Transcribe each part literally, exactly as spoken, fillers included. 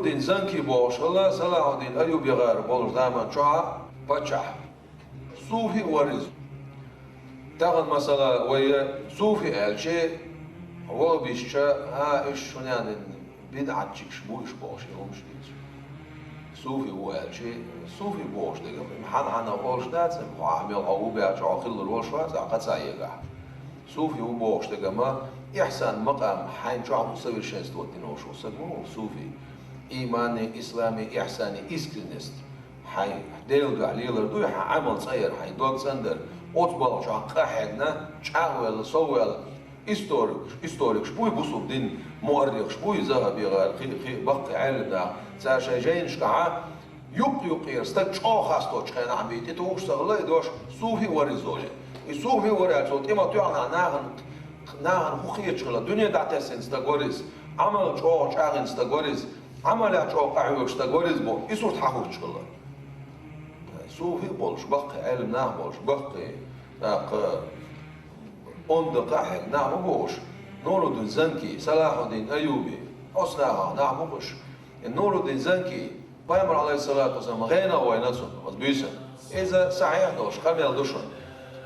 Нуруддин Занки бохуш хилла Салахьуддин Айюби гӀар болчу заман чохь паччахь. Суфи вара иза. Тахана, масала, вай суфи аьлчи, вахабисташа, а, уьш шуна бидӀатчикаш бу уьш бохуш, и хӀумаш дийцича. Суфи ву аьлчи, суфи бохуш дерг, хьан-хьанна олуш дац, хьо мел хьо ву баьлча, хьо хилла волуш вац, а, кхин цхьа егахь. Суфи ву бохуш дерг ма, ихсан макъам хьайн чохь усовершенствовать дина волуш ву стаг ма ву суфи. Имани, ислами, ихсани, искренность. Хьайн Делан дуьхьа лелар дуй, хьан Ӏамал цӀа яр, хьайн дог цӀандар, оцу балхахь къахьегна, чӀагӀвелла, соввелла. Историкаш, историкаш буй, бусулба дин муаррихаш буй, Захаби гӀар, кхин, кхин баккхий Ӏелам нах, цара шайн жайнашкахьа юкъ-юкъера стаг чӀогӀа хасточу хенахь бен тӀетухуш ца хилла и дош, суфи вара иза олий. И суфи вара аьлла, цо тӀе ма тоьхна нахана, нахана хӀун хеташ хилла, дуьне дӀатесна стаг вара иза, Ӏамал чӀогӀа чӀагӀйина стаг вара иза, Ӏамалехь чӀогӀа къахьоьгуш стаг вара иза боху, и сурт хьахуттуш хилла. Суфи а болуш, баккхий Ӏелам нах а болуш, баккхий, тӀаккха онда къахьега нах ма бу уьш. Нуруддин Занки, Салахьуддин Айюби, оцу нахах нах ма бу уьш. И Нуруддин Занки, Пайхамар, алейхиссалату вассалам, гӀенах вайна цунна, оцу буьйсанна. Иза сахьихь долуш къамел ду шуна.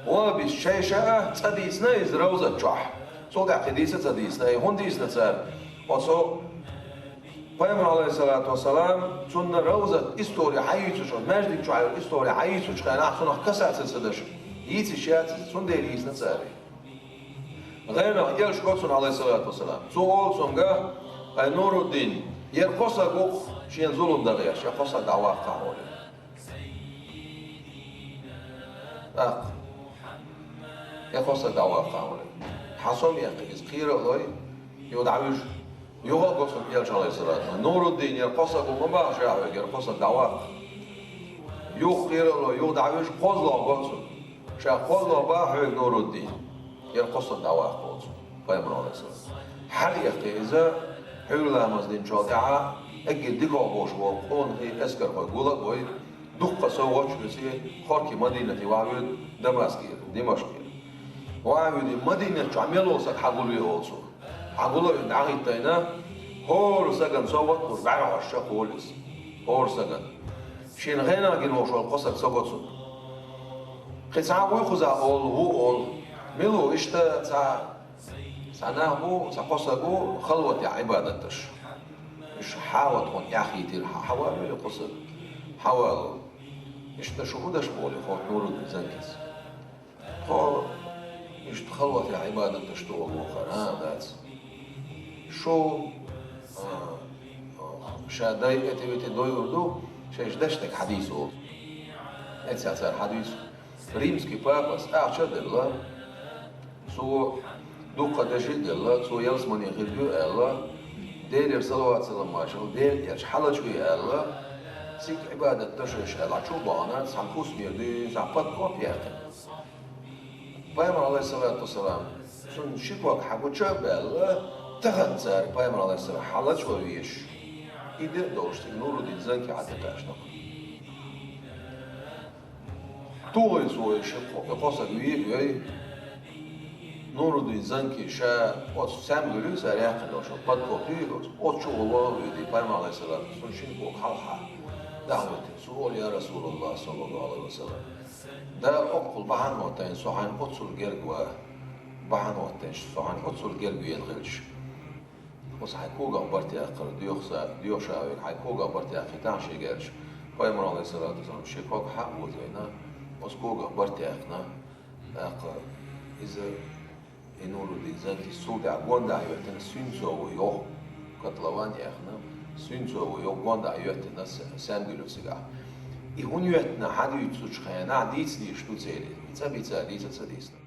Вахабисташа шайша а цӀа дийцина иза Равзат чохь. Цул тӀаьхьа кхин дийца а ца дийцина, и хӀунда дийцина цара? Оцу Пайхамар, алейхиссалату вассалам, цунна Равзат истори хьайийцучу, маьждиг чохь йолу истори хьайийцучу хенахь, цунах касаться ца даш, йийцийша яц иза, цундела йийцина цара. ГӀенах элча го цунна, алейхиссалату вассалам. Цо олу цуьнга: «Ай Нуруддин, яра кхо стаг ву шена зулам дан гӀерташ, я кхо стаг дӀаваккхахьа», олий. ТӀаккха: «Я кхо стаг дӀаваккхахьа», олий. Хьан сом яьккхи иза, кхера а лой, юха дӀавуьжу. Юха а го цунна элча, алейхиссалату вассалам: «Нуруддин, яра кхо стаг ву ма боху ша хьоьга, яра кхо стаг дӀаваккха». Юха кхера а лой, юха дӀавуьжу, кхозлагӀа го цунна. Ша кхозлагӀа боху хьоьга, Нуруддин, яра кхо стаг дӀаваккха, олу цо, Пайхамар, алейхиссалам. Хьала а яьккхи иза, Ӏуьйра ламаз динчул тӀаьхьа, эггара дика а болуш болу къонахий, эскархой гул а гой, дуккха совгӀаташ а оьций, хӀорке Мадинате охьавоьду, Дамаскера, Димашкера. Охьавоьдий, Мадинат чохь мел волу стаг хьагулве, олу цо. Хьагулвина дӀахӀиттийна, хӀора стагана совгӀат а луш, бӀаьрхьошца кхолу иза. ХӀора стагана. Шена гӀенах гина волуш волу кхо стаг ца го цунна. Кхин цхьа а вуй кхузахь, олу, ву, олу. Мила ву, иштта цхьа, цхьа нах бу, цхьа кхо стаг ву, халватехь Ӏибадат деш. Уьш хьагӀатхуна эхь хийтира, хьа-, хьавалийла кхо стаг. Хьавалу. Иштта шу хӀун деш боху, хӀокху Нуруддин Занкис. Тхо иштта халватехь Ӏибадат деш ду вахара, а, дац. Шу, а, ша дай эти-вити дойур ду, шайша дешнарг хьадийца олу. Эццахь цара хьадуьйцу. Римский папас ахча а делла, цо дуккха деши а делла, цо ялсамане хир ю аьлла, Делера салават-салам машалла, Дела эцча хьалачве аьлла, цига Ӏибадат дашош аьлла, чу а бахана, цхьана хӀусамера дуьйна, цхьана подкоп яьккхина. Пайхамар, алейхиссалату вассалам, цунна ши ког хьагуча а баьлла, тахана цара Пайхамар, алейхиссалам, хьалачван везаш. И де а долуш, цига Нуруддин Занки хьатӀекхаьчна. Тухуй цо и ши кхо-, и кхо стаг вийр а вей, Нуруддин Занки ша оцу саьмгулуьй цара яьккхина долуш, подкоп юй оцу, оцу чу гӀо вахана вуьйдий, Пайхамар, алейхиссалам, цунна шина кога хьалха дӀахӀоьттина. Цо олу: «Я Расулаллах, саллаллаху алейхи ва саллям, Дала оккхул бахьана хӀоттайна со хьайна оццул герга ва, бахьана хӀоттайна со хьайна оццул герга вена хилча». Оцу хьайн когах барт яккхар, доьху са, доьху ша вайга, хьайн когах барт яккхийтахьа шега аьлча, Пайхамар, алейхиссалату вассалам, шен ког хьа а озийна, оцу когах барт яьккхина, тӀаккха иза, и Нуруддин Занкис цул тӀаьхьа гондахь йоьттина свинцовый йовха, котлован яхна, свинцовый йовха гондахь йоьттина с-, саьмгулуьй цигахь. И хӀунда йоьттина хьадуьйцучу хенахь дийца дезаш ду церан, и цӀа бийца, дийца ца дийцина.